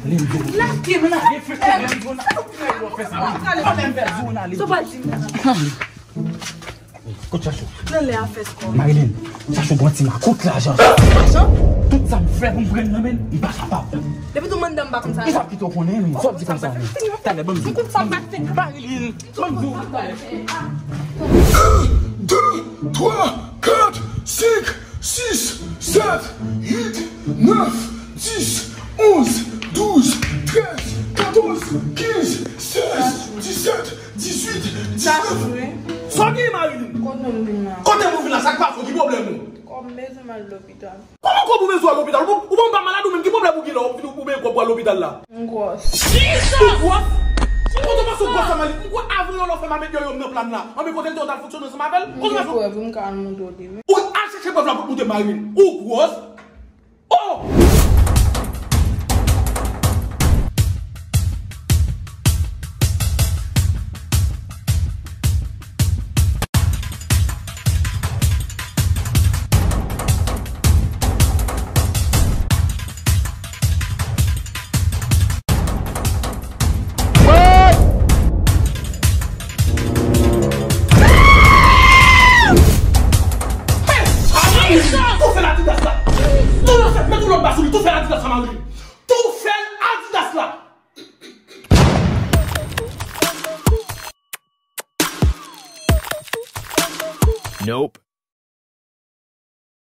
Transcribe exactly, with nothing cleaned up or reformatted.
Lage m la. Gen fè kòb, lè m di w nan. Sa w pral di m? Kot Chachou? Nan lè a fè kòb. Marilyn, Chachou gon ti makout lajan. Lajan? Tout sa m fè pou m pran l nan men l, m pa kapab. Depi tou manda m pa konn sa. Li p ap kite w konnen, men. Sa w di konsa, men. Talè, ban m di w. Marilyn, ban m di w. Un, deux, trois, quatre, cinq, six, sept, huit, neuf, dix, onze, douze, treize, quatorze, quinze, seize, dix-sept, dix-huit, dix-neuf. Sa w gen, Marilyn? Kote m vin la? Kote m vin la? Sa k pa fò? Ki pwoblèm ou? Kòm bezwen m al lopital. Kòman kòb ou bezwen al lopital? Ou, ou pa malad ou menm? Ki pwoblèm ou gen la? Ou vin ou benyen kòb pou al lopital la? M gwòs. Ou gwòs? Kote w panse w gwòs la, Marilyn? M kwè avan yon lè w fè m a met yon yonm nan plan la. Anben kote l te w t al fonksyone ansanm avè l? M gen prèv, wi, m ka al montre w li, wi. Ou al chèche prèv la pou t montre Marilyn. Ou gwòs? Oh! Toufe l Adidas la! Toufe l! Met yon lòt ba sou li! Toufe l Adidas la, Marilyn! Toufe l Adidas la! Nope.